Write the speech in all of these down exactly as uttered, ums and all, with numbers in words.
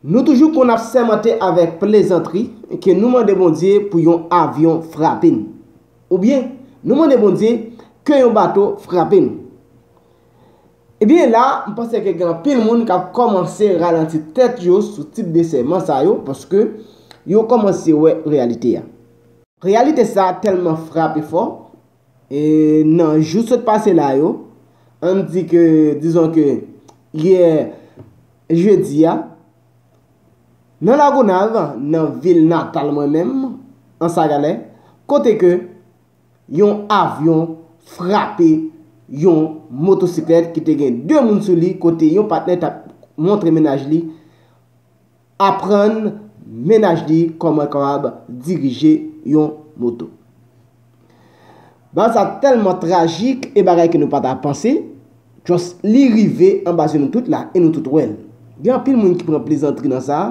Nou toujou konn ap sèmante avèk plezantri ke nou mande Bondye pou yon avyon frape n. Oubyen, nou mande Bondye ke yon bato frape n. Ebyen la, m panse ke gen anpil moun k ap kòmanse ralanti tèt yo sou tip de sèman sa yo, paske yo kòmanse wè reyalite a. Reyalite sa tèlman frape fò, e nan jou sot pase la yo, ann di ke, dizon ke yè jedi a, nan Lagonav, nan vil natal mwen menm, Anse à Galets, kote ke yon avyon frape yon motosiklèt ki te gen de moun sou li, kote yon patnè t ap montre mennaj li, aprann mennaj li kòman l kapab dirije yon moto. Bagay sa tèlman trajik e bagay ke nou pa ta panse, just li rive anba zye nou tout la e nou tout wè l. Gen anpil moun ki pran plezantri nan sa,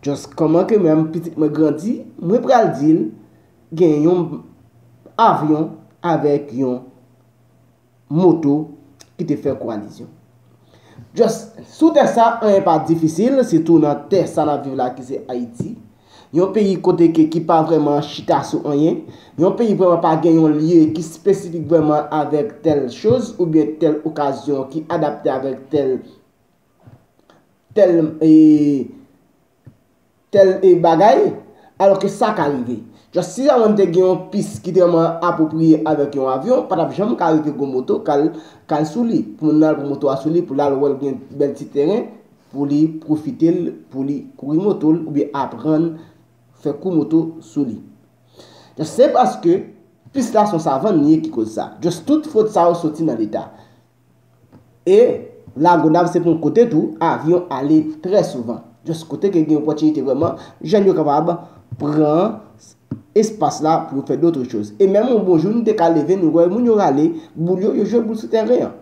just kòman ke menm pitit mwen grandi, mwen pral di l gen yon avyon avèk yon moto ki te fè kolizyon. Just, sou tè sa, anyen pa difisil, sitou nan tè sa n ap viv la ki se Ayiti. Yon peyi kote ke ki pa vrèman chita sou anyen. Yon peyi vrèman pa gen yon lye ki espesifik vrèman avèk tèl choz oubyen tèl okazyon ki adapte avèk tèl, tèl, e, tèl, e, bagay, alò ke sa ka rive. Just si sa moun te gen yon pis ki te vrèman apwopriye avèk yon avyon, pa t ap janm ka rive gwo moto k al, k al sou li. Pou moun nan al pran moto a sou li, pou l al wè l gen bèl ti teren, pou li pwofite l, pou li kouri moto l, oubyen aprann fè kou moto sou li. Just se paske pis la se yon savann li ye ki koz sa. Just tout fot sa yo soti nan Leta. E Lagonav se pou yon kote tou, avyon ale trè souvan. Just kote ke gen opòtinite vrèman, jèn yo kapab pran espas la pou yo fè dòt choz. E menm yon bon jou, nou te ka leve, nou wè moun yo rale boul yo, yo jwe boul sou tèren an.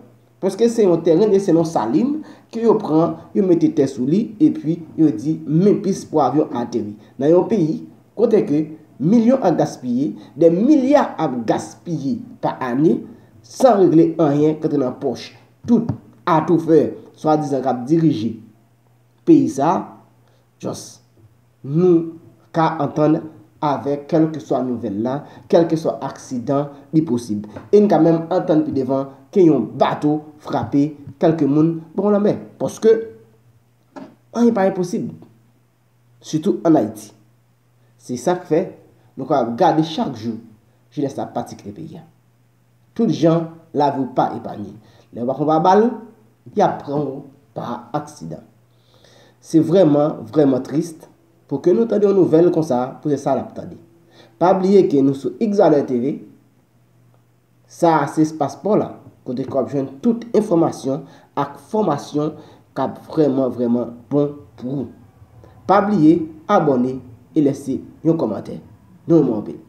Paske se yon tèren, se yon salin ke yo pran, yo mete tè sou li, epi yo di, men pis pou avyon ateri. Nan yon peyi kote ke milyon ap gaspiye, dè milya ap gaspiye pa ane, san regle anyen k antre nan pòch tout atoufè, swadizan k ap dirije peyi sa, just, nou ka antann avèk kèlkeswa nouvèl la, kèlkeswa aksidan, li posib. E n ka menm antann pi devan ke yon bato frape kèlke moun bò lanmè. Paske anyen pa enposib. Sitou ann Ayiti. Se sa k fè nou kapab gade chak jou jenès la ap pati kite peyi a. Tout jan, lavi w pa epanye. Lè w pa pran pa bal, y ap pran w pa aksidan. Se vrèman, vrèman tris pou ke nou tande yon nouvèl konsa, pou se sa l ap tande. Pa bliye ke nou sou X Valeur T V, sa a se espas pa w la, kote ke w ap jwenn tout enfòmasyon ak fòmasyon k ap vrèman, vrèman bon pou ou. Pa bliye abòne e lèse yon kòmantè. Nou renmen w anpil.